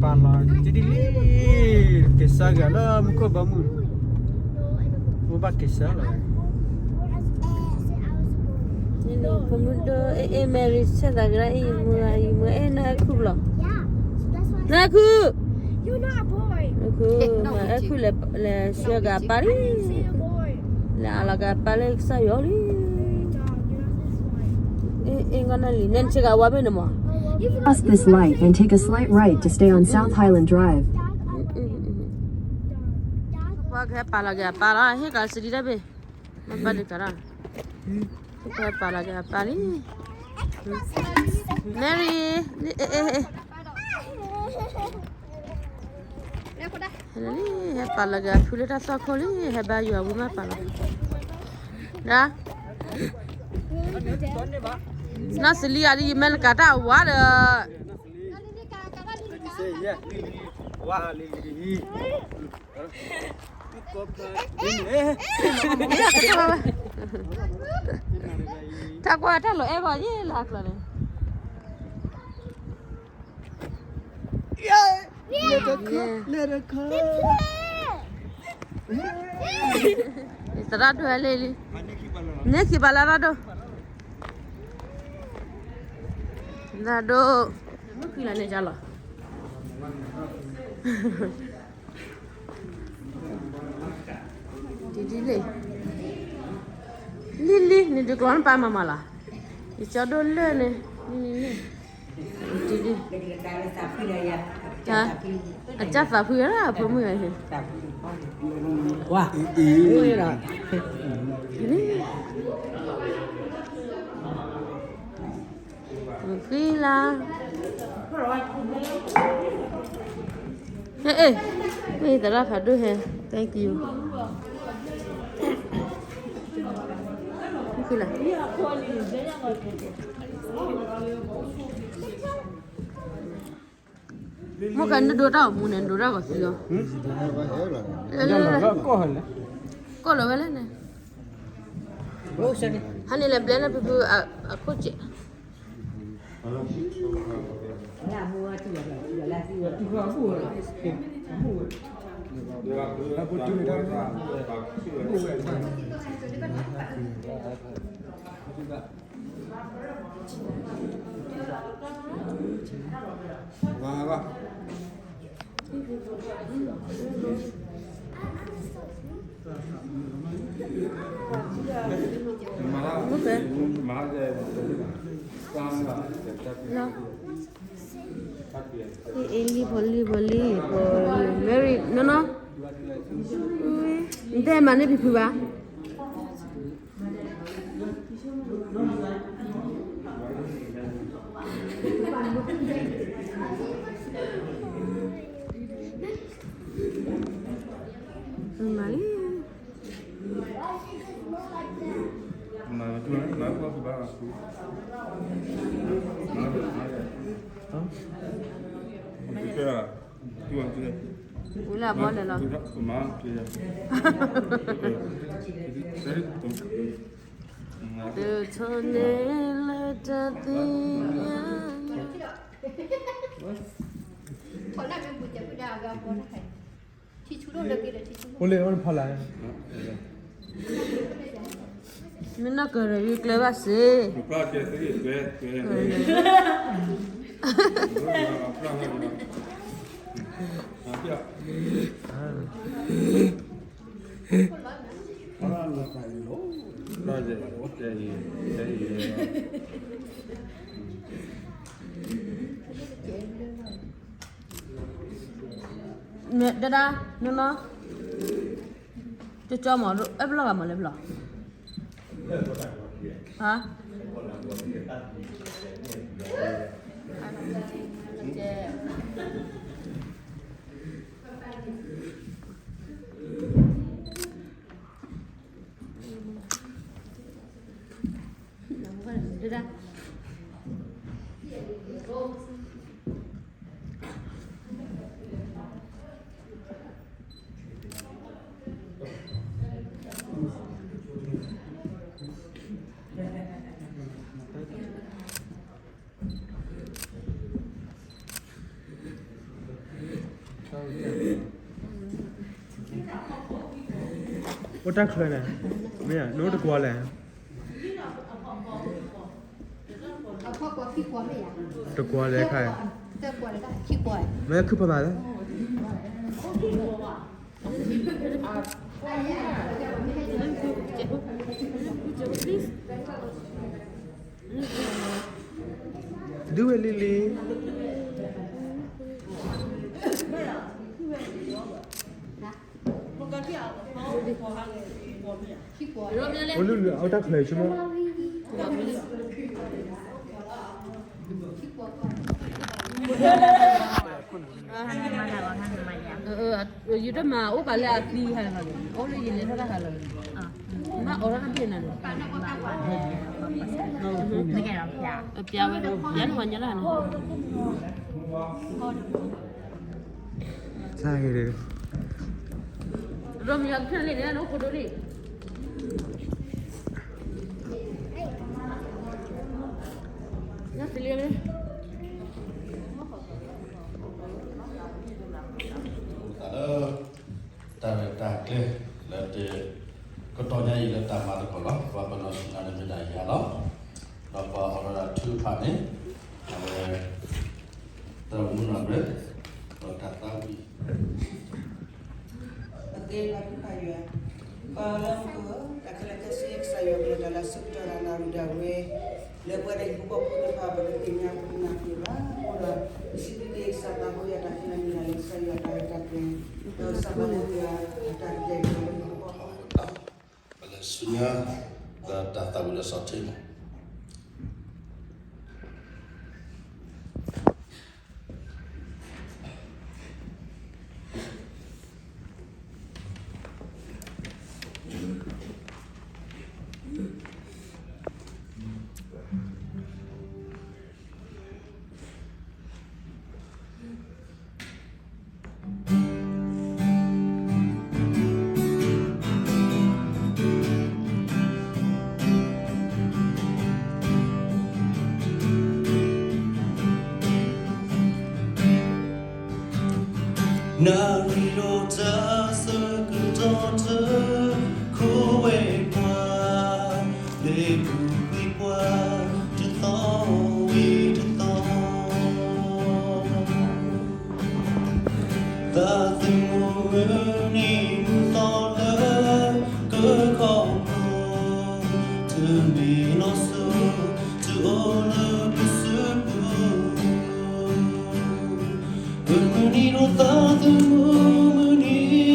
ပာ်လီၤက့ၤဒ်လံ, က့ၤဆါဂၤလၢမူခိၣ်ဘီမုၢ်, မိၢ်ဘၣ်က့ၤဆါလီၤ. ဖိမုၣ်ဒိၣ် အဲၣ်အဲၣ် Mary ဆဲးသးကရၢအံၤ မုၢ်အံၤ မုၢ်အဲၣ်နၢ်အဲၣ်ခူၣ်လီၤ, နၢ်အဲၣ်ခူၣ်, နၢ်အဲၣ်ခူၣ် မုၢ်အဲၣ်ခူၣ်လဲၤဆှၢဂၤပၢ်လံ, လဲၤအလီၤဂၤပၢ်လၢကစၢ်ယွၤလံ. အ့ၣ် အ့ၣ် ငီၢ်နၢ်လံ နဲနဆှၢဂၤဝါဘ့ၣ်န့ၣ်မး. Cross this light and take a slight right to stay on South Highland Drive. ပှၤကဟဲပာ်လီၤက့ၤအပၢ်လီၤ, ဟ့ၣ်ကၤစလံတၢ်ဘ့ၣ်, မ့ၢ်ပၢ်ဒုးကၤလီၤ, ဟဲပာ်လီၤက့ၤအပၢ်လံ. Mary, အ့ၣ် အ့ၣ် အ့ၣ် ဟဲလံ, ဟဲပာ်လီၤက့ၤအဖုလၢတၢ်သွၣ်ခိၣ်လံ, ဟဲဘါယွၤဝံၤမ့ၢ်ပာ်လီၤ, ဒၣ်, နီၢ်စလံအံၤဒ်ယမဲာ်လကၤတၢ်အဝါဒီး, တၢ်ကွၢ်တၢ်လီၤအဲၣ်ဂီၤယဲၢ်လၢအကျါန့ၣ် သရၣ်ဒိၣ်ဟဲလံလံ, န့ၢ်ခံဘၣ်လၢသရၣ်ဒိၣ်, သရၣ်ဒိၣ်, မုၢ်ခံလၢန့ၣ်ကလီၤ, ဒ်ဒ်လံ, လံလံ နဒုးကျီနပၢ်မၤမၤလီၤ, ယကၠီဒိၣ်လၢန့ၣ်, လံလံလံ, ဒ်ဒ်, အကၢ်သးဖှံလၢအဖိမုၣ်အံၤ, ဝါ, ဃံလၤ, ဟဲအ့ၣ်, မ့ၢ်သရၣ်ဖးဒိၣ်ဟဲ, thank you, ဃံလၤ, မိၢ်ကနဒိတၢ်အမူန့ၣ် နဒိတၢ်ဂီၤသံလီၤ, ကီၢ်လီၤဝဲလဲၣ်န့ၣ်, ဟါန့ၣ်လဲၤဘျဲလၢဖုဖုအခိၣ်စဲး အ့ၣ် လံ ဖိလံ ဖိလံ ဖိလံ Mary နီၢ်နီၢ်, နတဲမၤန့ၢ်ဖံဖုဘၣ်. မၤလံ. ဝံၤလၢအဘီလဲၣ်လီၤ. တထီန့ၣ်လၢတၢ်သ့ၣ်ညါ အိၣ်လၢအီၣ်ဖီလာ်, မ့ၢ်နီၢ်ကရၢၢ် ယကျဲဘၣ်စ့ၢ်, ဒဒၣ်, နီၢ်နီၢ်, ကၠီမး အဲၣ်ပလီၢ်ဂၤမးလဲၣ်ပလီၢ်, ဟါ ဒဒၣ်. အိၣ်တၢ်ချၢန့ၣ်, မ့ၢ်နအိၣ်တကွီၤလဲၣ်. တကွီၤလဲၣ်ခါ, မ့ၢ်ခုၣ်ဖးမးလဲၣ်. ဒုးဝဲလံလံ. အိၣ်လၢလၢအတၢ်ချၢဆိမး. ယတမၤအိၣ်ဘၣ်လၢအသံဟးလီၤ, အိၣ်လၢယလဲၤထီၣ်တၢ်ဟးလီၤ, မ့ၢ်အိးထီၣ်တၢ်ဘ့ၣ်နၤန့ၣ်, ပျါဝဲ, ပျါန့ၣ်ဝဲညါလၢန့ၣ်. စၢ်ဂ့ၤဒီး, ရိမ့ၤယွၤကဖျၢၣ်လံန့ၣ် နအိၣ်ခိၣ်ဒိၣ်လံ. နဖံလံလံ. တၢ်ရဲၣ်တၢ်ကျဲၤလၢတ ကတီၢ်ညါအံၤလၢတၢ်မၤသကိးလီၤ. ပှၤပနီၢ်ဆံးနၤန့ၣ်မ့ၢ်ဒၣ်ယၤလီၤ. ဒီးပှၤအိးထီၣ်တၢ်ထုကဖၣ်န့ၣ် အဝဲ သရၣ်မုၣ်နီၢ်ဘြဲၣ်, ဒီးတၢ်သးဝံၣ် အကဲပှၤထုကဖၣ်ယွၤ, ပှၤလၢမူခိၣ်ဧၢ, တၢ်ခဲလၢာ်ခဲဆ့ကစၢ်ယွၤကလုၢ်တၢ်လၢအဆၢကတီၢ်တၢ်နၣ်ရံၣ်ဒၣ်ဝဲ, လၢပှၤတဟံၣ်ဖိဃီဖိတဖၣ် ပတသ့ၣ်ညါပတနၢ်ပၢၢ်ဘၣ်အဃိဒီး, ပစံးဘျုးက့ၤကစၢ်သးဘိယွၤတၢ်ဖံးနၤမ့ၢ်ဒၣ်လၢကစၢ်ယွၤတၢ်ရဲၣ်တၢ်ကျဲၤ, ဒီးကစၢ်ပှၤလၢယွၤအတၢ်ကတဲာ်ကတီၤလၢမူခိၣ် ပလဲၤဆူညါ လၢတၢ်သးဝံၣ်လၢစီၤထ့မီၣ် နၣ်ရံၣ်ဒီးတၢ်ဆၢကတီၢ်တ ခိးဝဲပှၤ, လၢပူၤကွံာ်ပှၤ တသီဝံၤတသီ သးသမူမုၢ်နံၤမုၢ်သီလၢ ကခီၣ်ခိၣ် တမ့ၢ်လီၤစိၤ တအိၣ်လၢပစုပူၤ, ပမုၢ်နံၤဒီးသးသမူမုၢ်နံၤ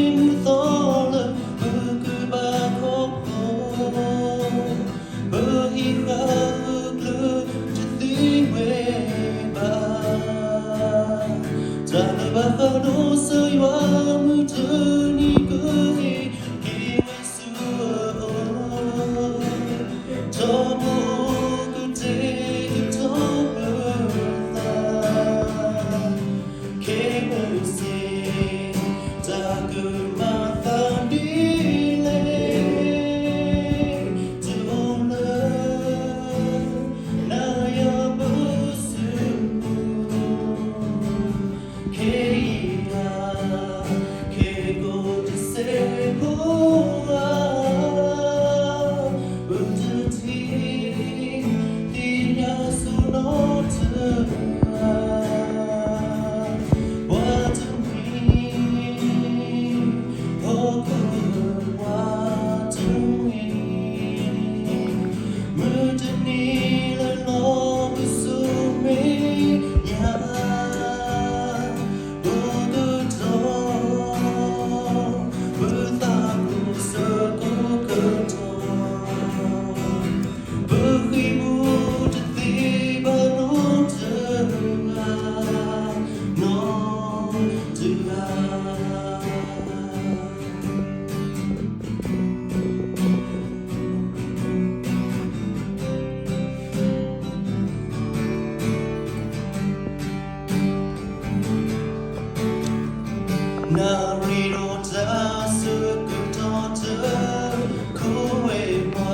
မုၢ်သီလၢ ပကဘၣ်ခီဖျိ ပဟံးဃာ်အကျိၤ တသ့ဝဲဘၣ်. တၢ်လၢဘၣ်ဃးဒီးကစၢ်ယွၤ မုၢ်တနံၤကဟ့ၣ်က့ၤဝဲဆူ ထီဘိကတဲာ်ကတီၤပသး ခဲမုၢ်ဆ့ၣ် တၢ်ကမၤသးဒ်လဲၣ် တအိၣ်လၢ နၤယၤပစုပူၤ ခဲအံၤဧါ ခဲကိာ်တစဲးဖိဧါ ပတထံၣ် သ့ၣ်ညါဆိနီတဂၤ ပှၤတမှံၤ ဟီၣ်ခိၣ်ပှၤတမှံၤ မုၢ်တနံၤလၢလီၤပစိာ်မ့ၢ်ညါ ပကတီၢ် ပသးကစၢ်ကိးကတီၢ် ပဃံပူၤတသ့ဘၣ်နီတဂၤ နီတဂၤ နၣ်ရံၣ်ဒီးတၢ်ဆၢကတီၢ်တ ခိးဝဲပှၤ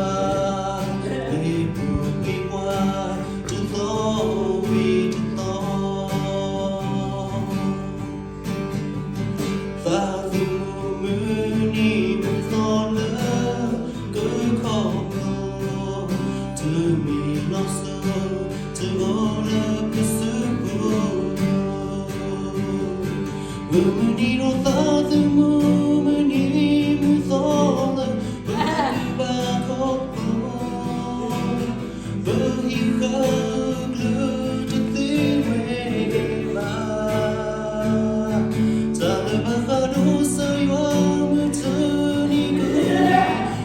လၢပူၤကွံာ်ပှၤ တသီဝံၤတသီ မုၢ်နံၤဒီးသးသမူ မုၢ်နံၤမုၢ်သီလၢ ပကဘၣ်ခီဖျိ ပဟံးဃာ်ကျၢၤတသ့ဝဲဘၣ်. တၢ်လၢဘၣ်ဃးဒီးကစၢ်ယွၤ မုၢ်တနံၤက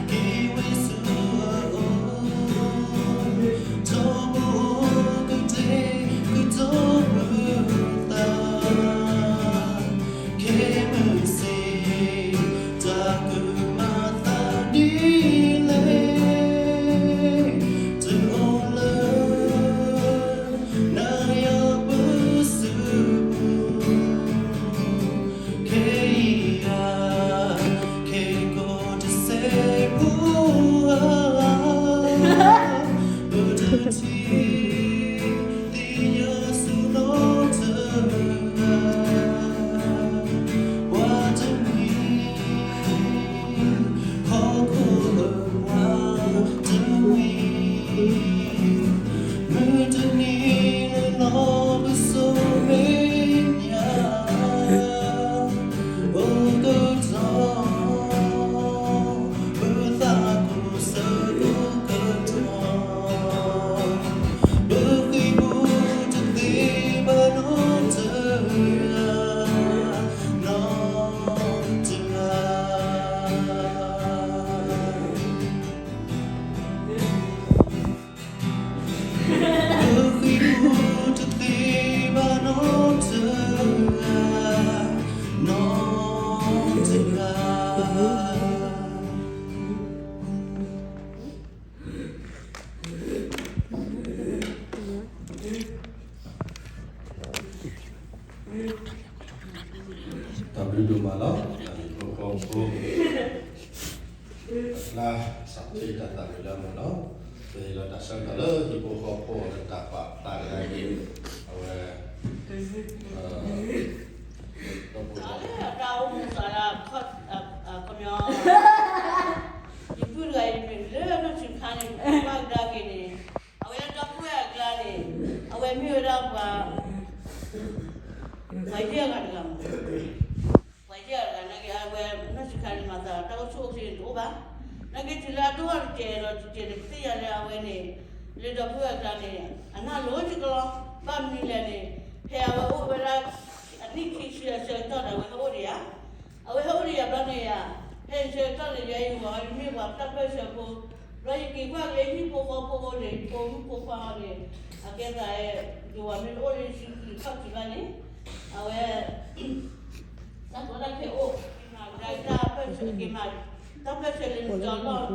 က့ၤဝဲဆူအအိၣ် ထီဘိကတဲာ်ကတီၤပသး ခဲမုၢ်ဆ့ၣ် တၢ်ကမၤသးဒ်လဲၣ် တအိၣ်လၢ နၤယၤပစုပူၤ ခဲအံၤယၤ ခဲကိးတစဲးဖိဧါ ပတထံၣ် သ့ၣ်ညါဆိနီတဂၤ ပှၤတမံၤ ဟီၣ်ခိၣ်အပှၤတမှံၤ မုၢ်တနံၤလၢလီၤပစိာ်မဲာ်ညါ အိၣ်ကတီၤ ပသးကိးဆၢကတီၢ် ပဃ့ၢ်ပူၤတသ့ဘၣ်နီတဂၤ နီတဂၤ ပဃ့ၢ်ပူၤတသ့ဘၣ်နီတဂၤ နီတဂၤ တၢ်ဘျုးဒိၣ်မးလီၤ. တၢ်ဟံၣ်ဖိဃီဖိ အကျါ စးထီၣ်တၢ်သးဝံၣ်လၢအမုာ်လီၤ. ပဟ့ၣ်လီၤတၢ်ဆၢကတီၢ်လၢဟံၣ်ဖိဃီဖိအတၢ်ပာ်ဖျါကဒါက့ၤ အဝဲ ဒီပုၢ်ဝဲၢ် တၢ်အိၣ်မူစးဒၣ် ခီပညီ ယပုၢ်တဂၤအံၤမ့ၢ်လၢနီၢ်ဆံးခါန့ၣ် ပာ်ကဒါက့ၤန့ၣ် အဝဲလၢဒီပုၢ်ဝဲၢ်အကျါန့ၣ် အဝဲမ့ၢ်ဝဲဒၣ်ပှၤ ပှၤယဲၢ်ဂၤတဂၤမး ပှၤယဲၢ်ဂၤတဂၤ နာ်က့ အဝဲနီၢ်ဆံးခါန့ၣ် မၤသးဒီးတၢ်အိၣ်ဆူၣ်အိၣ်ချ့န့ၣ်တအိၣ်ဘၣ်. နာ်က့တုၤလၢအဒိၣ်ထီၣ်တစဲးဒီးတစဲးန့ၣ် ပသ့ၣ်ညါလၢအဝဲန့ၣ် လၢဒီပုၢ်ဝဲၢ်အကျါန့ၣ် အနၢ်လိၤစ့ၢ်ကီးလီၤ. ဘၣ်မနုၤလဲၣ်န့ၣ် ဖဲအဝဲအိၣ်ဝဲဒၣ် အနံၣ်ခံဆံအဆၢကတီၢ်န့ၣ် အဝဲဟဲအိၣ်ဒီးယၤ အဝဲဟဲအိၣ်ဒီးယၤဘျီန့ၣ်ယၤ ဖဲန့ၣ်ဆၢကတီၢ်န့ၣ် ယဲအံၤဝဲ ယမ့ၢ်ပှၤတၢ်ပၢၢ်ဆၢဖိ ဘျီယက့ၤကွၢ်က့ၤဟံၣ်ဖိဃီဖိအဃိန့ၣ် ဖိမုၣ်ဖိခွါအီၤန့ၣ် အကဲသး ယဝၤမ့ၢ်တအိၣ်လၢယစုခီၣ်ထံးဘၣ်န့ၣ် အဝဲ တၢ်ကီတၢ်ခဲအိၣ် က့ၤမၤတၢ်ပၢၢ်ဆၢ က့ၤမၤတၢ်ပၢၢ်ဆၢလၢနကၠီလီၢ် ဘျီန့ၣ်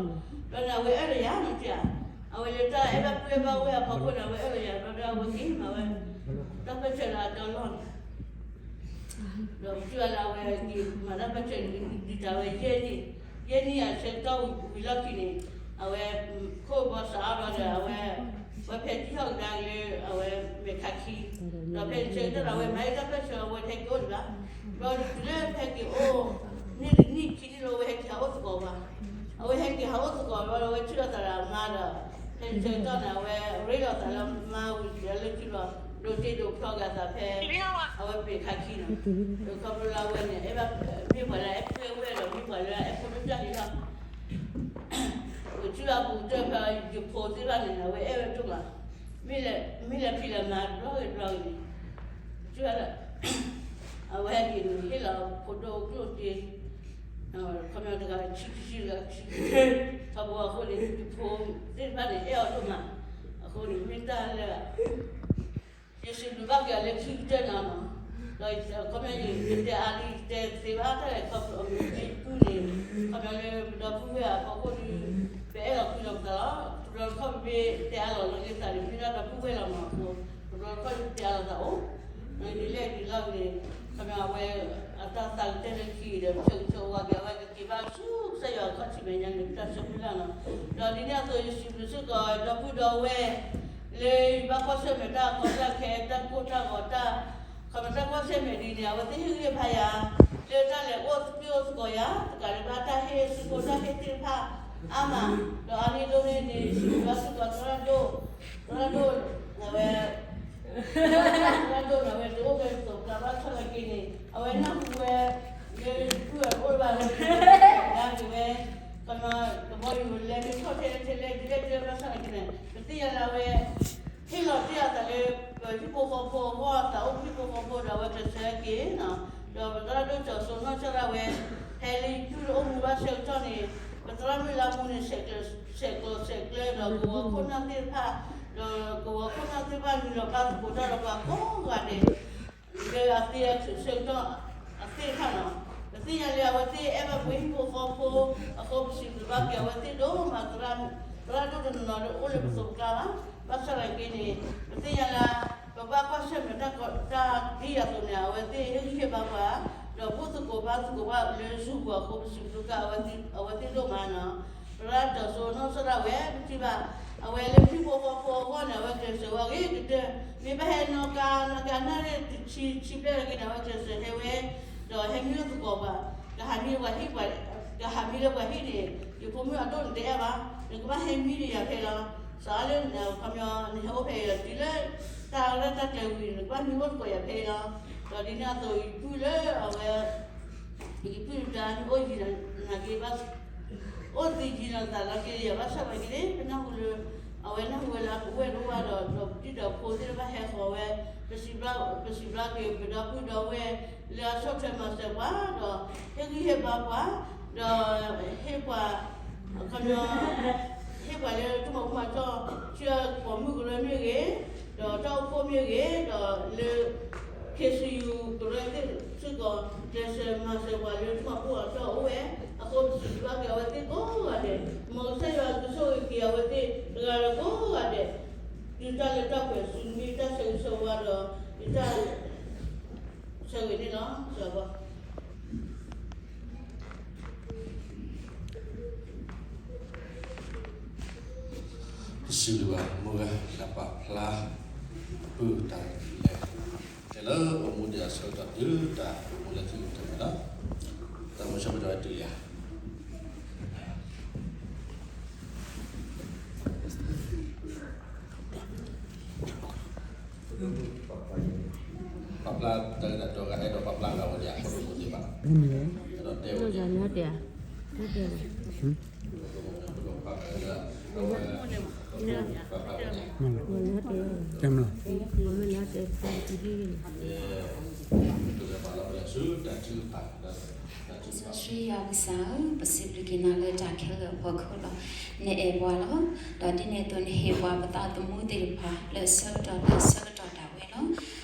အဝဲအဲၣ်လီၤယၤမ့ၢ်ဧါ. အဝဲလၢတၢ်အဲၣ်ဘၣ်ပုၢ်အဲၣ်ဘၣ်ဝဲၢ်အဖီခိၣ်န့ၣ် အဝဲအဲၣ်လီၤယၤ ဘျီဒီးအဝဲက့ၤမၤဝဲ တၢ်ပၢၢ်ဆၢလၢအကၠီလီၢ်န့ၣ် ဒီးပထံၣ်ဘၣ်လၢအဝဲက့ၤမၤတၢ်ပၢၢ်ဆၢန့ၣ် ဒုးတၢ်ဝဲယဲၢ်နံၣ် ယဲၢ်နံၣ်အဆၢကတီၢ်ဝံၤလီၢ်ခံန့ၣ် အဝဲ ခိၣ်ဘီစးအါဘျီဒီး အဝဲ ဝဲဖဲထံဟီၣ်ကဒါက့ၤလၢ အဝဲမဲာ်ခးခံ ဒီးဖဲန့ၣ်ဆၢကတီၢ်ဒီး အဝဲမၤဟ့ၣ်တၢ်ပၢၢ်ဆၢ အဝဲတဟဲက့ၤအိၣ်ဒံးဘၣ်. ဘျီတုၤလၢဖဲက့ၤအိၣ် နံၣ်တနံၣ်ခံနံၣ်လၢအဝဲဟဲက့ၤဟးအိၣ်သကိးဘၣ်. အဝဲဟဲက့ၤဟးအိၣ်သကိးဘျီဒီး အဝဲထံၣ်လိာ်သးဒီးအမါဒီး ဖဲန့ၣ်ဆၢကတီၢ်န့ၣ် အဝဲရ့လိာ်သးလၢမါဝံၤဒီးလၢခံဘျီ ဒိးတ့ဒိးဖျီက့ၤအသးဖဲ အဝဲမဲာ်ခးခံန့ၣ် ဒီးခီဖျိလၢအဝဲန့ၣ် အဲၣ်ဘၣ် မ့ၢ်ပှၤလၢအအဲၣ်ပုၢ်အဲၣ်ဝဲၢ်ဒီး မ့ၢ်ပှၤလၢအအဲၣ်ဖိဒိၣ်တၢ်လံလီၤ. ပထံၣ်ဘၣ်ပူၤတၢၢ်ဖဲယဖိသ့ၣ်တဖၣ်န့ၣ် အဝဲအဲၣ်ဝဲဒိၣ်မး, မ့ၢ်လဲၤဖံးလဲၤမၤတဘျီဂ့ၤတဘျီဂ့ၤန့ၣ် ပထံၣ်ဘၣ်လၢ အဝဲဟဲက့ၤန့ၣ် ဟ့ၣ်လီၤဖိဒိၣ်ကျိၣ်စ့ ခီပညီတဂၤဆံခံဆံ တဂၤဆံခံဆံ ထီဘိအဃိန့ၣ် ယဖိသ့ၣ်တဖၣ်န့ၣ် အဲၣ်အီၤဒိၣ်မး, အဃိန့ၣ် မ့ၢ်တၢ်လၢ ယစံးဘျုးဘၣ်က့ၤအီၤလၢခံကတၢၢ်န့ၣ်လီၤ. ဒီးခီပညီယတဲအါလံ ယတဲသ့ဘၣ်တၢ်လဲၣ် ခီဖျိအမ့ၢ်မ့ၢ်ပုၢ်န့ၣ် ခီပညီလၢပဒီပုၢ်ဝဲၢ်အဖီခိၣ်ဒီး ပအဲၣ်လီၤကွံလီၤပသးလီၤ. တဘျီတခီၣ်မ့ၢ်တဲအါလီၤလၢက့ၤသးန့ၣ် မ့ၢ်ဒၣ်ဒီပုၢ်ဝဲၢ်လီၤမးအဃိ တဘျီတခီၣ်မ့ၢ်တဲအါလီၤသးအိၣ် ဒ်လဲၣ်ဒ်လဲၣ်ဂ့ၤန့ၣ် ခီပညီအဝဲ အတၢ်သးကတၢၢ်လၢခံဒီး ပဆၢဂ့ၤဆၢဝါက့ၤ အဝဲကက့ၤဘၣ်ဆူကစၢ်ယွၤအခီၣ်ထံးမဲာ်ညါန့ၣ် ပတၢ်ဆၢမုၢ်လၢ်လီၤ. ဒီးဒ်န့ၣ်အသိး ယစံးဘျုးစ့ၢ်ကီး ဒီပုၢ်ဒီဝဲၢ် လၢယဘၣ်ကွၢ်ဆၢၣ်မဲာ်တၢ်ကီတၢ်ခဲ တၢ်ကိၢ်တၢ်ဂီၤတၢ် ခီပညီတၢ်ကွၢ်ဆၢၣ်မဲာ်ဒ်န့ၣ် အဝဲသ့ၣ်ဟ့ၣ်ဂံၢ်ဟ့ၣ်ဘါယၤ လၢတၢ်လဲၤအိၣ်သကိးအိၣ်သကိးယၤ တကးဒံးဘၣ်တၢ်ဟ့ၣ်စုဖိတၢ်ဟ့ၣ်သ့ၣ်တဖၣ် အါမး ဒီးအါန့ၢ်ဒိၣ်န့ၢ်န့ၣ် ယစံးဘျုးဘၣ်စ့ၢ်ကီး သရၣ်ဒိၣ် သရၣ်ဒိၣ် အဝဲ သရၣ်ဒိၣ်န့ၣ် အဝဲတအိၣ်ဖဲပသိးပကျါဘၣ် ဆီၣ်လီၤက့ၤန့ၣ် အ အဝဲနၢ်ဟူဝဲ လၢယပုၢ်ဝဲၢ်အိၣ်ဘၣ်လၢ ဒၣ်က့ၤဝဲ ကမၤကဘီယူၤလဲၤမ့ၢ်ထီၣ်ထဲလဲၣ်ထဲလဲၣ် ဒ်လဲၣ်ဒ်လဲၣ်ဘၣ်ဆၣ်သနာ်က့န့ၣ် ပသ့ၣ်ညါလၢအဝဲ ဟ့ၣ်လီၤတ့ၢ်အသးလၢ ပဟံၣ်ဖိဃီဖိအဂီၢ် သးအိၣ်ဟံၣ်ဖိဃီဖိဒီးအဝဲကျဲးစၢးက့ၤနီၤ ဒီးပသရၣ်ဒိၣ်စီၤစိနီၢ်ကစၢ်ဒၣ်ဝဲ ဟဲလၢယပုၢ်လၢအိၣ်မူဘၣ်ဆၢကတီၢ်န့ၣ် ပသရၣ်မုၢ်လၢမူန့ၣ် ဆဲးကျိးဆဲးကျၢဒီးကဝီၤခိၣ်နၢ်သ့ၣ်တဖၣ် ဒီးကဝီၤခိၣ်နၢ်သ့ၣ်တဖၣ်နုာ်လီၤဘၣ်သကိးတၢ်ဒီးပှၤကိးဂၤဒဲး လၢအသ့အဆၢကတီၢ်အသ့ၣ်တဖၣ်နီၤ ပသ့ၣ်ညါလၢအဝဲသ့ၣ်အဲၣ်ဘၣ်ပှၤဟံၣ်ဖိဃီဖိ အဃိပစံးဘျုးဘၣ်က့ၤအဝဲသ့ၣ်ဒိၣ်မး သရၣ်ဒိၣ်တနီၤနီၤလၢအိၣ်လၢပသိးပကျါဘၣ် ဘၣ်ဆၣ်သနာ်က့န့ၣ် ပသ့ၣ်ညါလၢ ပဘၣ်ကွၢ်ဆၢၣ်မဲာ်တၢ်ကီတၢ်ခဲအသိးန့ၣ် အဝဲသ့ၣ်ဟ့ၣ်ဂံၢ်ဟ့ၣ်ဘါပှၤ ဒီးဘူၣ်သကိးဘါသကိးဘၣ်လၢ Zoom ပူၤအဃိ ပစံးဘျုးက့ၤ အဝဲသ့ၣ်ဒိၣ်မးနီၤ သရၣ်စီၤစိနီၢ်ကစၢ်ဒၣ်ဝဲ ပထံၣ်ဘၣ် အဝဲလၢဟံၣ်ဖိဃီဖိအဂီၢ်န့ၣ် အဝဲကျဲးစၢးဝဲဂ့ၤကတၢၢ် မ့ၢ်ဘၣ်ဟဲနီၣ်ကါ နီၣ်ကါနၣ်ရံၣ်တဆံ ဆံဘျဲၣ်လၢက့ၤန့ၣ် အဝဲကျဲးစၢးဟဲဝဲ ဒီးဟဲမံလၢသကိးပှၤ ကဟးမံလၢပှၤဟံၣ်ပှၤ ကဟးမံလၢပှၤဟံၣ်န့ၣ် ယဖိမုၣ်အဒိၣ်န့ၣ်တအဲၣ်ဘၣ် နကဘၣ်ဟဲမံဒီးယၤဖဲလီၤ စးလၢနခီပညီ နဟဲအိၣ်ဖဲအံၤဒီး တုၤလၢ တၢ်ရဲၣ်တၢ်ကျဲၤဝံၤန့ၣ် နကဘၣ်မံအိၣ်သကိးယၤဖဲအံၤလီၤ ဒီးဒ်န့ၣ်အသိး ယပုၢ်လၢအဝဲ ယပုၢ်တၢ်မ့ၢ်အိၣ်ယံၤနာ်က့ဘၣ် အိၣ်သယံၤလီၤသးလီၤက့ၤယၤဘၣ်ဆၣ်သနာ်က့န့ၣ် ပနၢ်ဟူလၢ အဝဲနၢ်ဟူဝဲလၢအကဝဲၢ်တအိၣ်ဘၣ်ဒီး ဒီးပတံၤဒီးဖိသ့ၣ်တဖၣ်ဟဲဃီၤဝဲ ပစံးဘျုး ပစံးဘျုးက့ၤ ပဒီပုၢ်ဒီဝဲၢ်လၢအဆီၣ်ထွဲမၤစၢၤပှၤ ဒီးဟ့ၣ်ဂံၢ်ဟ့ၣ်ဘါပှၤ ဒီးဟ့ၣ်ပှၤ အခီပညီ ဟ့ၣ်ပှၤလၢတၢ်မၤဘူၣ်မၤတီၢ် ဆူပိာ်မုၣ်ကရၢမ့ၢ်ဂ့ၤ, ဒီးတၢ်အိၣ်ဖှိၣ်မ့ၢ်ဂ့ၤ, ဒီးလၢ ခ့စယူၤကရၢသ့ၣ်စ့ၢ်ကီး ကျဲးစၢးမၤစၢၤပှၤလၢတၢ်မၤဘူၣ်မၤတီၢ်အိၣ်ဝဲ, အဃိပစံးဘျုးဘၣ်က့ၤအဝဲသ့ၣ်ကိးဂၤဒဲး, မ်ကစၢ်ယွၤကဆိၣ်ဂ့ၤက့ၤအဝဲသ့ၣ်တဂၤဒီးကိးဂၤဒဲး, တုၤတၢ်လၢတၢ်ပှဲၤဆူနမ့ၢ်တၢ်ဆၢဂ့ၤဆၢဝါဒီး ယတၢ်ဆၢဂ့ၤန့ၣ်လီၤ. ပစံးဘျုးဘၣ် မိၢ်ဂၤ တၢ်ပာ်ဖျါ ပုၢ်တၢ်လဲၤ တဲလၢအိၣ်မူဒံးအဆၢကတီၢ်တုၤတၢ်အိၣ်မူလၢခံကတၢၢ်န့ၣ်လီၤ. တၢ်မုၢ်ဆၢကတီၢ်ဝဲတုၤလံဧါ. ပာ်ဖျါတၢ်ဂ့ၢ်တၢ်ကျိၤဂၤ အဲၣ်ဒိးပာ်ဖျါဂၤဝဲဒၣ် ဖိဒိၣ်ဖိသ့ၣ်တဖၣ် အဲၣ်ဒိးတဲဝဲဒၣ် တၢ်မ့ၢ်လီၤ. ကစၢ်ယွၤကစၢ်ဧၢ, ပစံးဘျုးက့ၤနၤလၢတၢ်ခဲလၢာ်အဖီခိၣ်လီၤ. နအဲၣ်ပှၤလီၤ. ဒီးဒ်န့ၣ်အသိးနဟ့ၣ်ပှၤပသးသမူသ့ၣ်တဖၣ်လၢဆၢကတီၢ်လၢဆၢကတီၢ်ဒၣ်ဝဲလီၤ.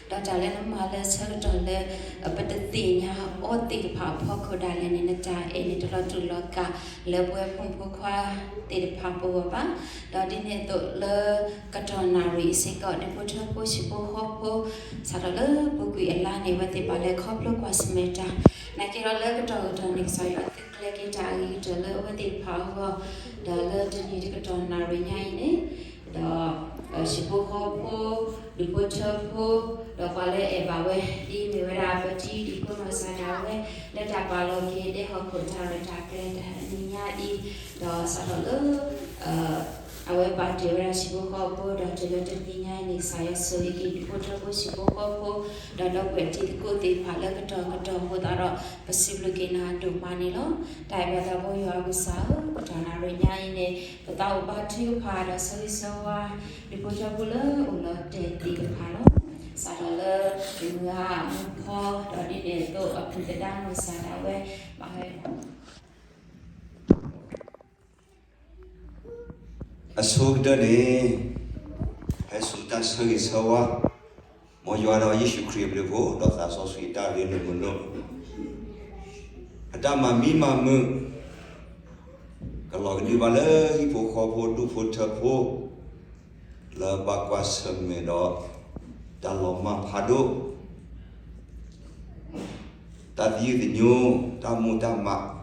ဒီးတၢ်လၢနမၤလၢဆၢကတီၢ်လၢ ပတသ့ၣ်ညါအီၤသ့ၣ်တဖၣ်အဖီခိၣ်ဒၣ်လဲာ်န့ၣ် နတၢ်အဲၣ်န့ၣ်တလီၤတူာ်လီၤကာ်လၢပဝဲဖိမုၣ်ဖိခွါသ့ၣ်တဖၣ်ပဂီၢ်ဘၣ်. ဒီးဒ်န့ၣ်အသိးလၢကတီၢ်နၣ်ရံၣ်အစ့ၢ်ကီး ဒူၣ်ဖိထၢဖိ ဟံၣ်ဖိဃီဖိ စးထီၣ်လၢပူၤကွံာ်အလါန့ၣ် အဝဲသ့ၣ်ပာ်လၢခီဖျိကွၢ်ဆၢၣ်မဲာ်တၢ် နာ်က့ဒီးလၢကတီၢ်ကတီၢ်န့ၣ် ကစၢ်ယွၤသုကျဲၤက့ၤတၢ်အဂ့ၤကတၢၢ်လၢအဝဲသ့ၣ်တဖၣ်အဂီၢ်, ဒီးလၢတနံၤတကတီၢ်နၣ်ရံၣ်ညါအံၤန့ၣ်, ဒီး ဟံၣ်ဖိဃီဖိ, ဒူၣ်ဖိထၢဖိ, ဒီးပှၤလၢအအဲၣ်ဘၣ်ဝဲ ဒ်မ့ၢ်ဝဲဒၣ်ပတံၤဒ်ဖိနီၢ်စၢ်ဒၣ်ဝဲ လၢတၢ်ပာ်လီၤက့ၤဒဲဟီၣ်ခိၣ်တၢ်ရဲၣ်တၢ်ကျဲၤတနံၤညါအံၤ, ဒီးစးထီၣ်လၢ အဝဲပာ်တ့ၢ်ဝဲဒၣ်ဟံၣ်ဖိဃီဖိ ဒီးတုၤလၢတနံၤညါအံၤန့ၣ် ကစၢ်ယွၤဆိၣ်ဂ့ၤက့ၤဒူၣ်ဖိထၢဖိ ဟံၣ်ဖိဃီဖိ, ဒီးဒီပုၢ်ဝဲၢ်တံၤသကိးသ့ၣ်တဖၣ်လၢကတီၢ်ကတီၢ်အဃိသတးဒီး ပစံးဘျုးက့ၤနၤဒိၣ်မးန့ၣ်လီၤ. တၢ်အဲၣ်ဘၣ်တၢ်ဘီယွၤအကစၢ်ဧၢ, ကတီၢ်နၣ်ရံၣ်ညါအံၤန့ၣ် ပသးအိၣ်ဘါထုကဖၣ်ဒီးဆၢဂ့ၤဆၢဝါ ဒူၣ်ဖိထၢဖိလၢအိၣ်လီၤတဲာ်သ့ၣ်တဖၣ်လီၤ. စးထီၣ်လၢ မုၢ်ဂၤမုၢ်ဖီ ဒီးဒ်န့ၣ်အသိးအပုၢ်သဒါနီၢ်စၢ်ဒၣ်ဝဲ ဘၣ်ဟဲ အဆိကတၢၢ်န့ၣ် ဟဲစိာ်တၢ်ဆၢဂ့ၤဆၢဝါ မ်ယွၤဒီးယ့ၣ်ၡူးခရံာ်အဘျုးအဖှိၣ် ဒီးသးစီဆှံအတၢ်ရ့လိာ်မုာ်လိာ် အတၢ်မၤမံမၤမုာ် ကလီၤကဒုဘၣ်လၢဟံၣ်ဖိဃီဖိ ဒူၣ်ဖိထၢဖိ လၢဘၣ်ကွၢ်ဆၢၣ်မဲာ်ဒီး တၢ်လီၤမၢ်ဖးဒိၣ် တၢ်သယုၢ်သညိ တၢ်မိၢ်တၢ်မး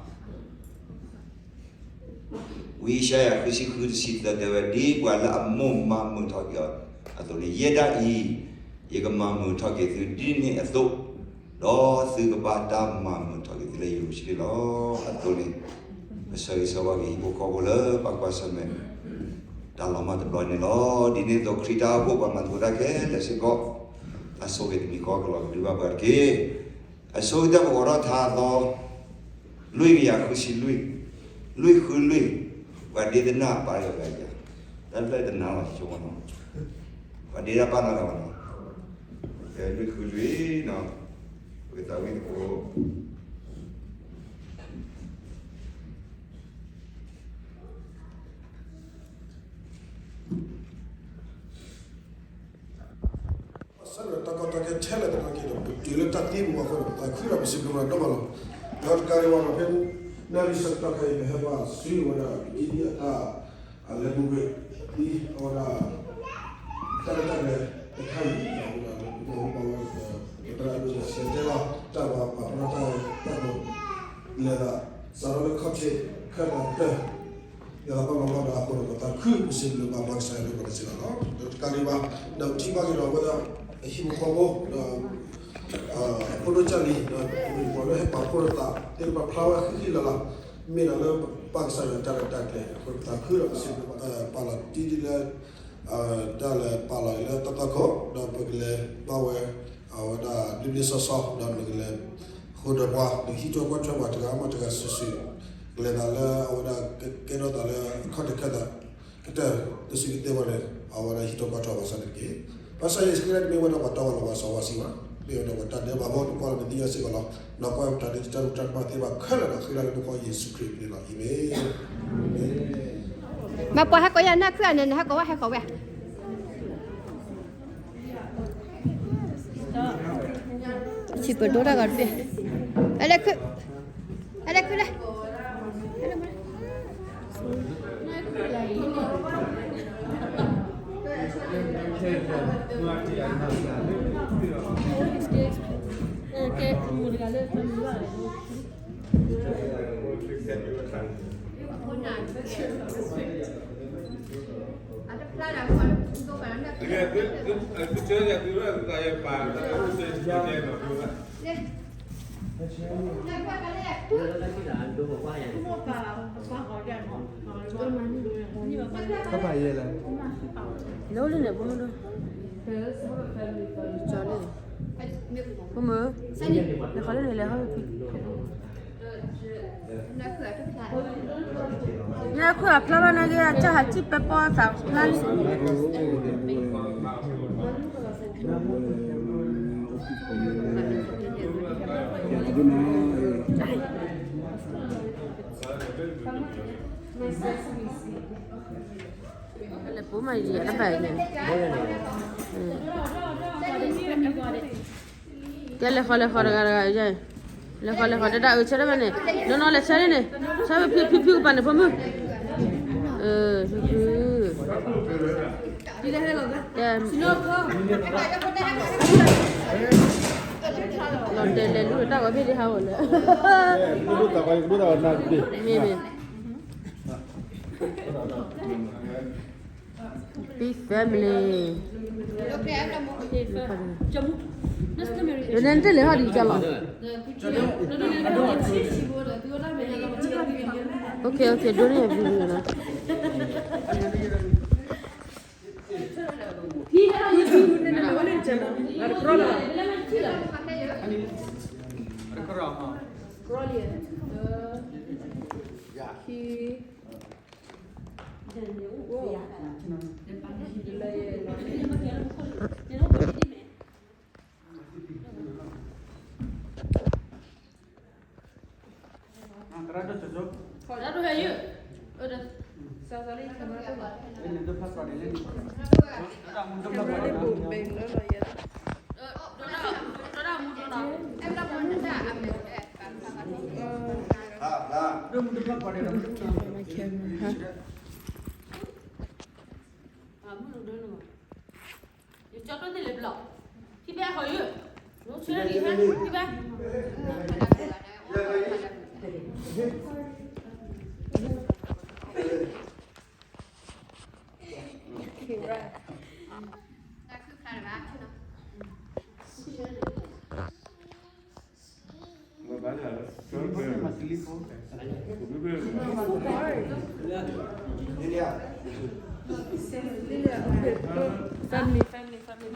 ဝံယၡါယၤ ဃုဆံဃု တဆံသၢ တဲဝဲ ဒ်ပှၤလၢအမိၣ်မၤမုာ်ထီၣ်က့ၤအီၤအသိးန့ၣ် ယဲဒၣ်အံၤ ယကမၤမုာ်ထီၣ်က့ၤသုဒ်န့ၣ်အသိး, ဒီးသုကဘၣ်တၢ်မၤမုာ်ထီၣ်က့ၤသုလၢယရူၤၡလ့ၣ်လီၤ. အသိးန့ၣ် ပဆၢဂ့ၤဆၢဝါက့ၤဟံၣ်ဖိဃီဖိလၢဘၣ်ကွၢ်ဆၢၣ်မဲာ် တၢ်လီၤမၢ်တဘျီန့ၣ်လီၤ. ဒ်န့ၣ်အသိးခရံာ်တၢ်အိၣ်ဖှိၣ်ပှၤမၤသကိးတၢ်ခဲလၢာ်စ့ၢ်ကီး တၢ်ဆိၣ်ဂ့ၤတမံၤဃီကလီၤကဒုဘၣ်ပှၤတက့ၢ်. အဆိကတၢၢ်ပအိးထီၣ်ထါအသီ, လွံၢ်ကယၤဃုဆံလွံၢ်, လွံၢ်ဃုလွံၢ်, ပှၤဒ့တနၢ်ပာ်လီၤပှၤယၤ, တၢ်လၢတနါလီၤဆိနီၤ, ပှၤဒ့တၢ်ပာ်နီၤလီၤနီၤ, လွံၢ်ဃုလွံၢ်နီၤ, ပကသးဝံၣ်သကိး ဆၢလၢတၢ်ကီတၢ်ခဲထဲလဲၣ်တနီၤက့ၤဒီး ပတုၤလၢတၢ်သံပူၤအဃိဒီး ပသးခုဒီးပစံးဘျုးဘၣ်ဒိၣ်မးလီၤ. ဒီးတကးဒံးဘၣ်ဒီး ဖဲနၣ်ရံၣ်ဆၢကတီၢ်ခဲအံၤ ပဟဲဘၣ်ဆူဝဲဒၣ် ပကဒံအတၢ် အလဲၤပူၤကွံာ် ဒ်အဝဲဒၣ် တၢ်ရဲၣ်တၢ်ကျဲၤတခါအံၤ အဝဲဒၣ် ပကဘၣ်ဝဲ ပသရၣ်ဒိၣ်စဲးတဲလီၤ တၢ်ဘၣ်ပာ်ဖျါထီၣ်တၢ် တၢ်ဒိး လဲၤသး စးထီၣ်လၢခီၣ်ထံးခဲအံၤတၢ် ယသးဘၣ်လီၤဘၣ်ဒီးအဃိဒီး ပသးခုပစံးဘျုးဘၣ်ပှၤကစၢ်ယွၤဒိၣ်မးန့ၣ်စ့ၢ်ကီးလီၤ. ဒီးတကးဒံးဘၣ် ဒီးပထံၣ်ဘၣ်က့ၤဒီးအဝဲဒၣ် အဟံၣ်ဖိဃီဖိဒီး အဖိဒိၣ်ကၢ်လံၤ ဒီးပှၤလၢဟဲပာ်ဖှိၣ်လိာ်သး သ့ၣ်တဖၣ်ဖျါဝဲဃံဃံလၤလၤ မ့ၢ်ဒၣ်လၢပၢ်ကစၢ်ယွၤတၢ်ရဲၣ်တၢ်ကျဲၤအဃိ ပသးခုဒီးပစံးဘျုးဘၣ် ပာ်လီၤတံၢ်ဒ်လၢ တၢ်လဲၤပာ်လီၤအံၤလၢတၢ်သီခိၣ် ဒီးပကလဲၤဘၣ်ဝဲ အဝဲဒၣ်ဘျ့ဘျ့ဆှီဆှီ ဒီးနကလဲၤဃုာ်ဒီးပှၤ နကဟံးထီၣ်ကွၢ်ထွဲပှၤတဂၤမ့ၢ်တဂၤစုာ်စုာ် ကလဲၤသးလၢအဝဲဒၣ်ကဲထီၣ်သးလၢအခီၣ်ထံးခဲအံၤ ကတၢၢ်တစုကသ့ဝဲန့ၣ် အဝဲဒၣ်ဟံးထီၣ်ကွၢ်ထွဲပှၤစၢ်န့ၣ်တက့ၢ်. ဘၣ်ဆၣ်ယဲၢ်ဆံကတၢၢ်တမ့ၢ်ဝဲဒၣ်ပှၤတီပှၤလိၤပှၤစီပှၤဆှံဘၣ်, မ့ၢ်ဝဲဒၣ်ပှၤတၢ်ဒဲးဘးဖိ နကွၢ်လၢနသ့ၣ်ညါစ့ၢ်ကီးလီၤ. ဒီးကွၢ်ပတၢ်ဒဲးတၢ်တူၢ်တၢ်တဘၣ်သ့ၣ်တဖၣ်ခဲလၢာ်ဒီးဃ့လၢလၢပဃီယ့ၣ်ၡူးခရံာ်အမံၤလီၤ. အၤမ့ၣ်. မ့ၢ်ပှၤဟဲကိးယၤနၢ်ခုၣ်အန့ၣ် နဟဲကိးဝဲဟဲကိးဝဲ ဆံးပဒိတၢ်ဂီၤတဘ့ၣ်, အလဲၤခုၣ်, အလဲၤခုၣ်လဲၣ်, လၢန့ၣ် ဖိမုၣ်, ဖိမုၣ်, လဲၤဃီလၢန့ၣ်လဲၤဃီလၢ နၢ်ခုၣ်အဖျါဘၣ်နာ်က့ အတၢ်ဟးထံၣ်ပဲပီသးဖျါလံ. လဲၤပိာ်မးယံၤတၢ်ဖးန့ၣ်, ကဲလဲၤဃီလဲၤဃီ တဂၤတဂၤ, လဲၤဃီလဲၤဃီ တဒၣ်အုးဆၢတၢ်ဖဲန့ၣ်, နီၢ်နီၢ်လဲၤဆၢန့ၣ်, ဆၢဖုဖုဖုကပၤန့ၣ် ဖိမုၣ်, ဖုဖု, လီၤတဲာ်လဲၤလူၤတၢ်ဂီၤဖဲဒ်ဟးဂီၤလၢ, မ့မ့ၢ် Big family. နတဲလဲၤဟီၣ်ဒံးကလီၤ, ဒိန့ၣ် Family, family, family.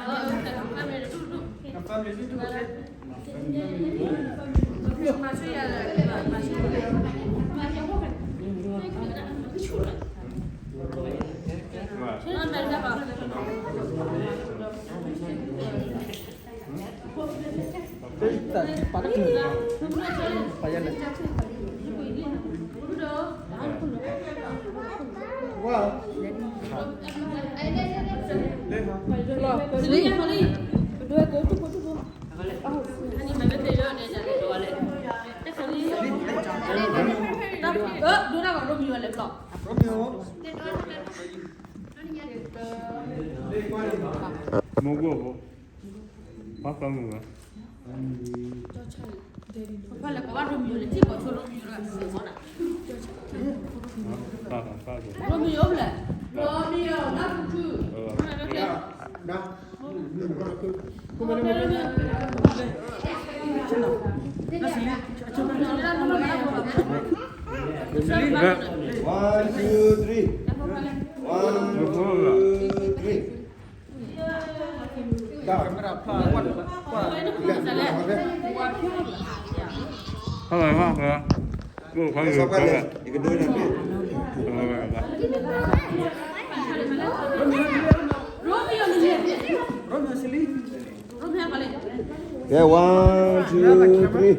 မူဂိၢ်ဖိ ဘၣ်သီမုၢ်ဝဲ Romeo ဖျဲၣ် Romeo ဖျဲၣ် One, two, three. One, two, three. Done. Hello, hello. Go, hello. You can do it again. Yeah, one, two, three.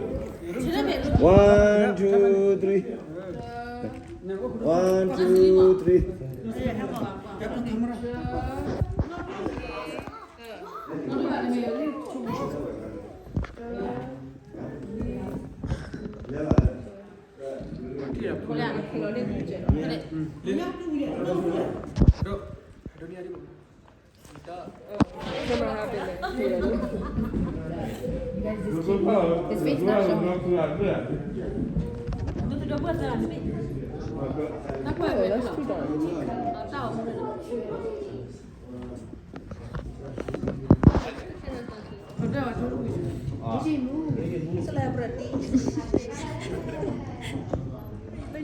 One, two, three. One, two, three. His face not showing. Oh, that's too dark. Celebrity.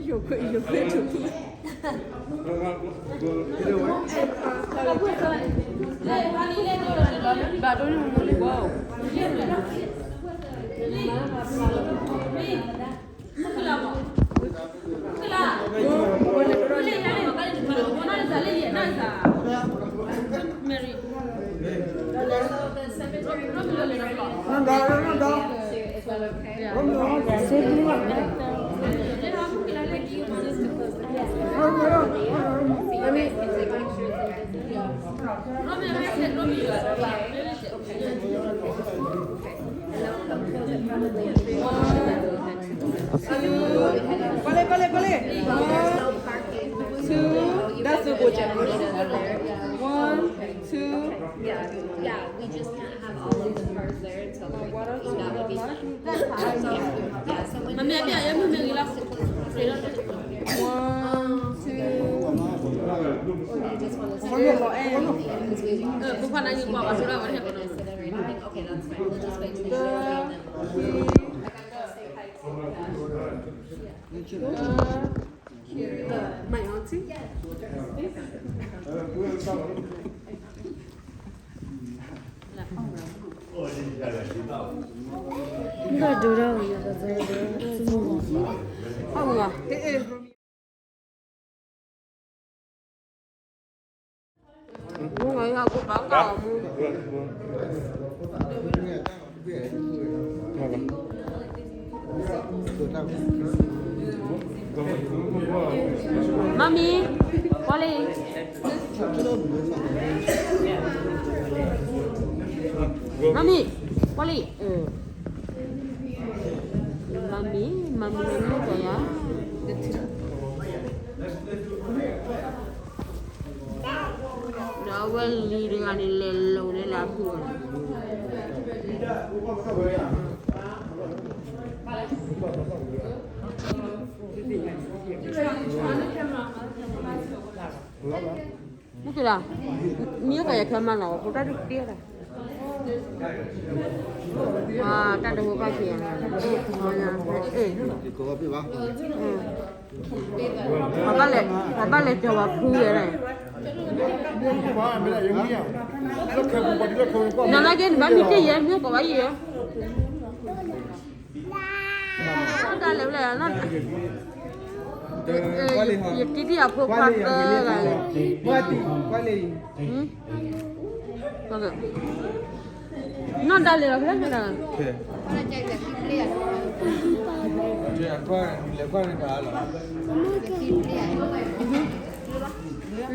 You're good, you're good too. One, two, that's a good generation. One, two. Yeah, yeah, we just can't have all of the cars there until like, that would be fun. So, yeah, so when you One, two. Or you just want to sit there and sit there and sit there and sit there and sit there. Okay, that's fine. We'll just wait till you get around then. Three. My auntie? Mommy, Wally. Mommy, Wally. Mommy, Mommy, Mommy, Mommy. ဒီးအဝဲလံၤတဂၤန့ၣ် လဲၤလိၤန့ၣ်လၢအဖုၣ်အီၤန့ၣ် မုၢ်ကလါ, မ့ၢ်ကယၤခဲမးနီၤ ဖိတၢ်ဒုးတ့ၢ်ဒၣ်. တၢ်တဝဲဘၣ်က့ၤ, အ့ၣ်, ပဘၣ်လဲၤကၠီၤဝဲဖုယဲန့ၣ်, နနာ်က့ နဘၣ်မံတ့ၢ်ယဲ မ့ၢ်ကီးဘၣ်ယဲ, တၢ်လဲၤဝဲလဲၣ်, ယတံၤတံၤအဖိခွါသၢဂၤ, နီၢ်ဒၣ်လဲာ်လီၤဖဲလဲၣ်, တံၤတံၤဧၢ, တံၤတံၤ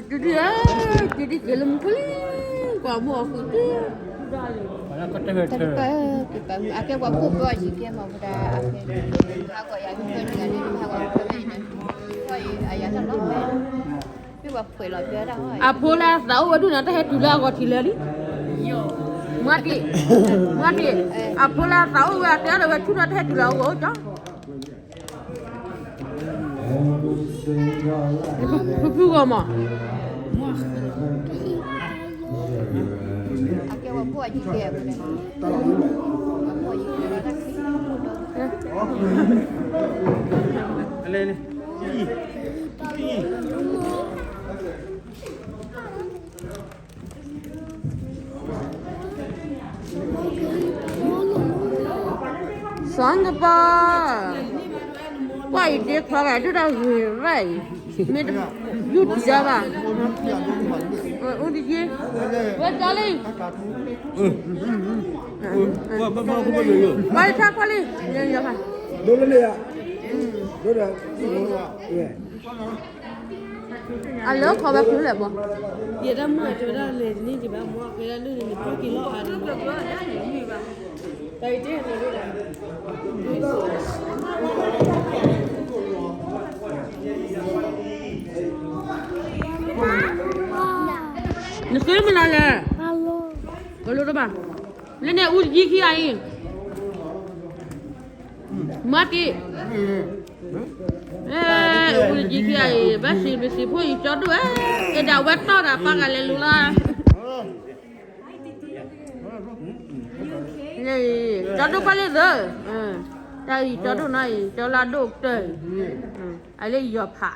က့ၤလၢမူခိၣ်လံ, ကွၢ်မိၢ်အဃုတံၤ, အကဲပှၤခိၣ်ပၢအီၤယံၤကဲမးဝဲဒၣ်, ဟးကွၢ်ယၤကဖၢနံၤဂၤန့ၣ် ဟးကွၢ်ကဖၢနံၤန့ၣ်, အယၤတၢ်လီၤ, မ့ၢ်ပှၤဖှဲးလီၤပျၢတၢ်, အဖိလၢအသးအိၣ်ဝဲဒၣ်န့ၣ် တဟဲတုၤလၢအဂီၢ်ထံးလၢာ်လံ, မွၢ်တံၢ်, မွၢ်တံၢ်, အဖိလၢအသးအိၣ်ဝဲ အတဲအါဒီးဝဲဆူၣ်ထီၣ် တဟဲတုၤလၢအဂီၢ်အိၣ်ကၠီ ဖုဖုဂီၢ်မး, စီၤကပီၤ, ကွၢ်အံၤဒ့ခွါဂၤ ဒုၣ်တၢ်ဂ့ၤရၣ်အံၤ, မ့ၢ်တယူၢ်တယါဘၣ်, အူတယ့, ဝဲကၠီလံ, ကွၢ်လံ, ဒိလၢန့ၣ်ယါ, ဒိဒီး အလၢခီဝဲဖုလဲၣ်ဘီ, ယဲဒၣ်မ့ၢ်အတဲဝဲဒၣ်လဲၤတန့ၢ်ဒံးဘၣ် မ့ၢ်က့ၤလီၤအါဒံးဘၣ်, တၢ်အံၤတ့ၢ်န့ၣ်ဒၣ်, နဃ့မနုၤလဲၣ်, ကလိတဘၣ်, လၢန့ၣ်အူတယံခံဂၤအံၤ မၤက့ၤ, အူတယံခံဂၤအံၤ ဘၣ်စံးဘျုးစံးဖှိၣ်အံၤ ကၠီဒိၣ်ဧၢ, အဲၣ်ဒိးဝဲတီၢ်ဒီးပၢ်ဂၤလဲၤလူၤလီၤ, ကၠီဒိၣ်ပၢ်လံသၢ, တၢ်အံၤကၠီဒိၣ်နီၤအံၤ ကၠီလၢဒိၣ်ကတၢၢ်အံၤ, အလၢယီၤဖး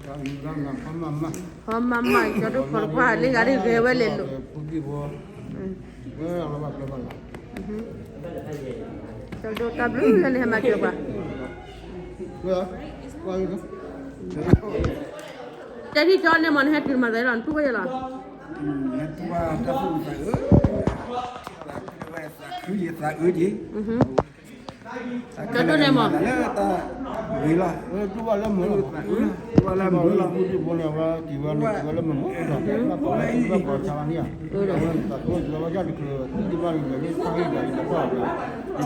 ဖီမၤမၤ ကၠီဒိၣ်ဖီတခွါ လၢဂၤဒ်ဂဲၤဝဲလဲၤလိာ်, ကၠီဒိၣ်တၢ်ဘျုးလၢန့ၣ် ဟဲမၤစၢၤပှၤ, တဲထံၣ်ကၠီန့ၣ်မ့ၢ် နဟဲတုၤမၤသးလီၤ နတူၢ်ဘၣ်ယဲလီၤ, သးအုးယသးအုးက့ၤ ကၠီဒိၣ်န့ၣ်မ့ၢ် လၢတၢ်ဂ့ၤလီၤ, တူၢ်ဘၣ်လၢမုာ်လီၤ, တူၢ်ဘၣ်လၢမုာ်လီၤ, ဝဲက့ၤဝဲန့ၣ် ဝဲက့ၤဝဲလၢမုာ်မုာ်လီၤ, ဘၣ်ကိးဘၣ်ကိးဆါလီၤန့ၣ်ဧါ, ဝဲတၢ်ကိးဝဲယါတချုး သံတဘၣ်လံဒီး လၢတၢ်ဂ့ၤဒၣ်လံဒီး ဘၣ်က့ၤဘၣ်လၢ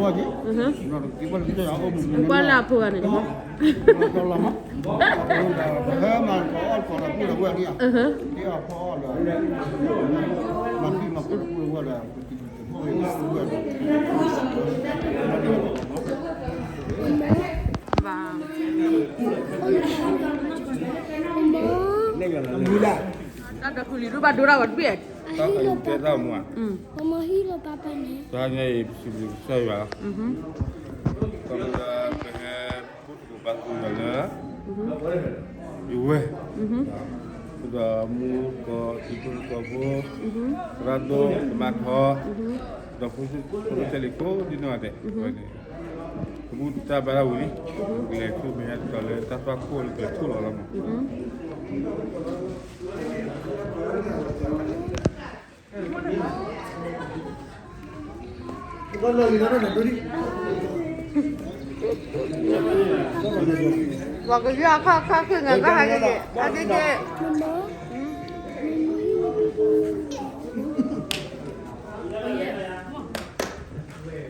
ဝဲက့ၤ, က့ၤဘၣ်လၢကစၢ်ယွၤအိၣ်မူန့ၣ် ကွၢ်လၢအဖိဂၤန့ၣ် ကၠီလီၤမး, ဟဲမၤကိးအီၣ်ကိးဒီးပုၢ်ဒီးဝဲၢ်န့ၣ်ဧါ, က့ၤအီၣ်ဖီအီၣ်ဒီး မၤသံမၤသံတပူၤဝဲဒီး တၢ်ဒိးဃုလံၤဒိၣ်ဘၣ်ဒိတၢ်ဝဲတဘ့ၣ်, မမဟံးလိာ်ပၢ်ပၢ်န့ၣ်, တၢ်ညါအံၤ ပစံးဘျုးကစၢ်ယွၤ, ပဟဲ ဘၣ်သကိးဘၣ်သကိးယွၤလၢ ယဝဲၢ်, ဒီးမူကီၢ် တံၤဖိသကိးဖိ, သရၣ်ဒိၣ် သမါထီ, ဒီးဖိသၣ်ဖိတၢ်လံၤကိးဒ်နီၢ်ဂၤဒဲး, ဝဲန့ၣ် ပဘူၣ်တၢ်ဘါတၢ်ဝံၤလံ, ကလဲၤထူၣ်မဲာ်ညါတတီၤလၢတၢ်သွၣ်ခိၣ်လၢကလဲၤထူၣ်လီၤလီၤမး, ပှၤကယွၤခီၣ်ခီၣ်ခုၣ်န့ၣ် ဘၣ်ဟးက့ၤက့ၤ ဟးက့ၤက့ၤ,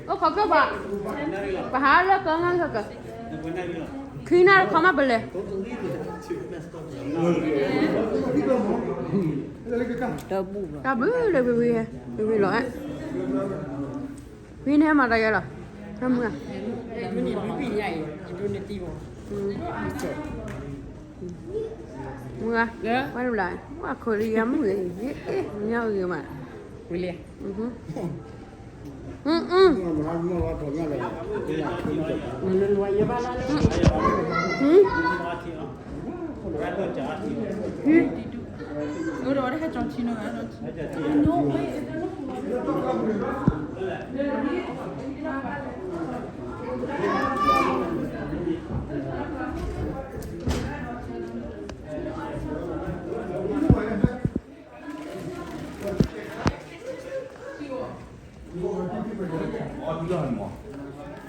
အိၣ်ခိးဖျိပှၤ, ပဟးလၢကီၢ်ငါကက, ခံနၣ်ရခီမးပလဲၤ, တၢ်ဘျုးလၢဝံၤဝံၤ, ဝံၤဝံၤလီၤ, ဝံၤန့ၣ်ဟဲမၤတၢ်ယဲလီၤ, ဟဲမုၢ်ဧါ, မုၢ်ဧါ, ဝဲလၢ, ဝဲခိၣ်လံယါမုၢ်ဂ့ၤ, ညါဂ့ၤမး, ဝံၤလံ.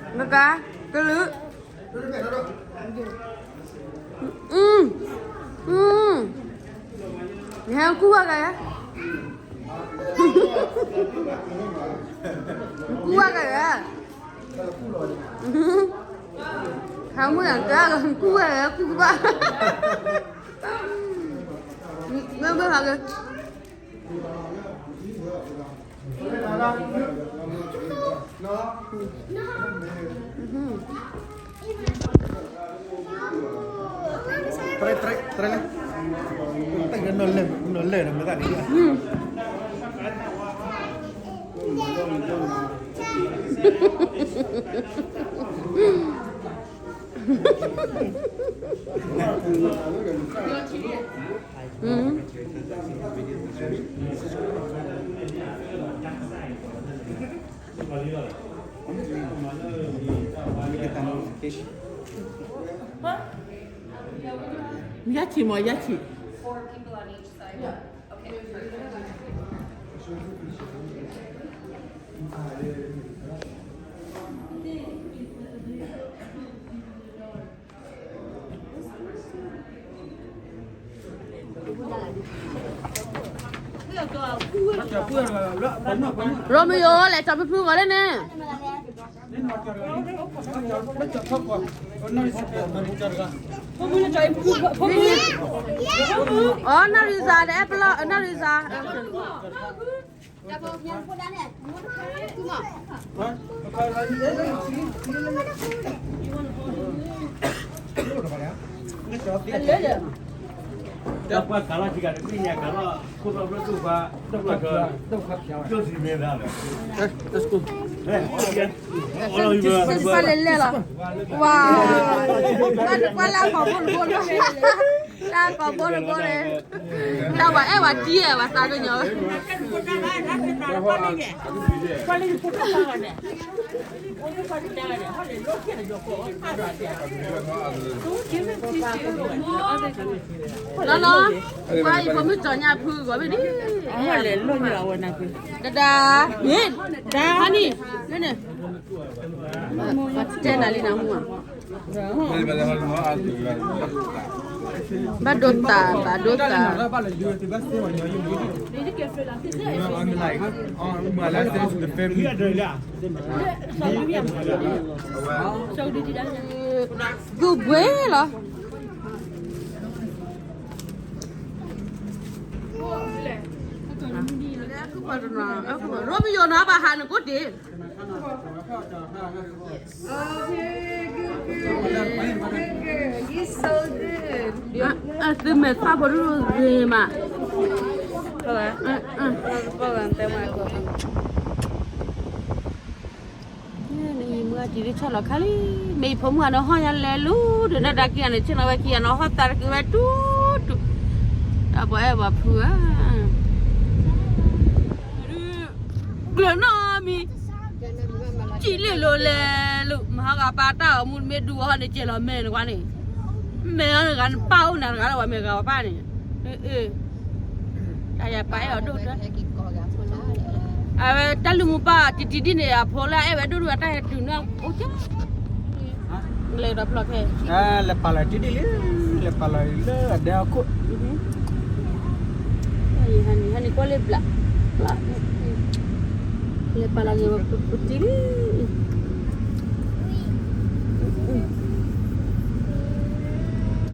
အ နကါ, ကလုာ်, နဟဲကူၣ်ဘၣ်ကါယါ, နကူၣ်ဘၣ်ကါယါ, ဟးမုၢ်အကါ, နကူၣ်ဘၣ်ကါယါ, ကူၣ်ကဘၣ်, မ့ၢ်မ့ၢ်ဟးက့ၤ ယါဆံးမး ယါဆံး. ရိမယိၤ လဲၤကၠီဖုဖုဂီၤလၢန့ၣ်, အီ နီၢ်ရံစါ ဒီးအဲၣ်ပလီၢ် နီၢ်ရံစါ ပှၤလဲၤလဲၣ်လီၤ, ဝါ, တၢ်တကွၢ်လၢအကိာ်ဘိတဘိလီၤ, လၢအကိာ်ဘိတဘိန့ၣ်, တၢ်ဝဲအဲၣ်ဝဲတံၢ်ဝဲသးကညီၤ နီၢ်နီၢ်, ပှၤအံၤဖိမုၣ်ကၠီညါဖုဂီၤဘ့ၣ်ဒ်, တဒါ, ဟါနံၣ်, တဲနၤလံနၤမူဧါ, ဘၣ်ဒိတၢ် ဘၣ်ဒိတၢ် ဂုၢ်ဘှ့လီၤ. ရိမယိၤနီၤ ဘၣ်ဟးနကိးတ့ၢ်, အသုမဲာ်သၣ်ဖိတရူၢ်ဂ့ၤမး, နအံၤမုၢ်အတံၤဒ်ဆၢလီၤခါလံ, မ့ၢ်အံၤဖိမုၣ်အနီၢ်ဟီၣ်ညါလဲၤလူၤ ဒုးနၢ်ဒါကံအန့ၣ် ဆ့ၣ်နီၤဝဲခံအနီၢ်ဟီၣ်သးတက့ၤဝဲတူတူ, တၢ်ပှၤအဲၣ်ပှၤဖုဧါ, ကျၢၤနီၢ်မံၤ, စံးလ့ၣ်လိၤလဲၤလူၤ မဟါဂၤပၢ်တၢ်အီၣ်မူတမ့ၢ်ဒူအီၤဟီၣ်န့ၣ် ကဲလီၤမဲာ်နကွၢ်န့ၣ်, မဲာ်အီၤန့ၣ်ဂၤနပၢ်အိၣ်နၤတဂၤလၢပှၤမဲာ်ဂၤပၢ်န့ၣ်, တၢ်ယၤပၢ်အဲၣ်အီၤဒိၣ်တၢ် အဝဲတၢ်လုၢ်မူပၢ်တံၤတံၤဒ်န့ၣ် အဖိလၢအအဲၣ်ဝဲဒိၣ်ဒိၣ်အတၢ်ဟဲတုၤန့ၣ်အိၣ်ကၢ, လဲၤဒီးဖျီၣ်ခဲ, လဲၤပာ်လီၤတံၤဒ်လံ, လဲၤပာ်လီၤလၢအဒဲအခိၣ်, ဟဲန့ၣ်ကွၢ်လၢဘျး, လဲၤပာ်လီၤဂ့ၤပတံၤလံ.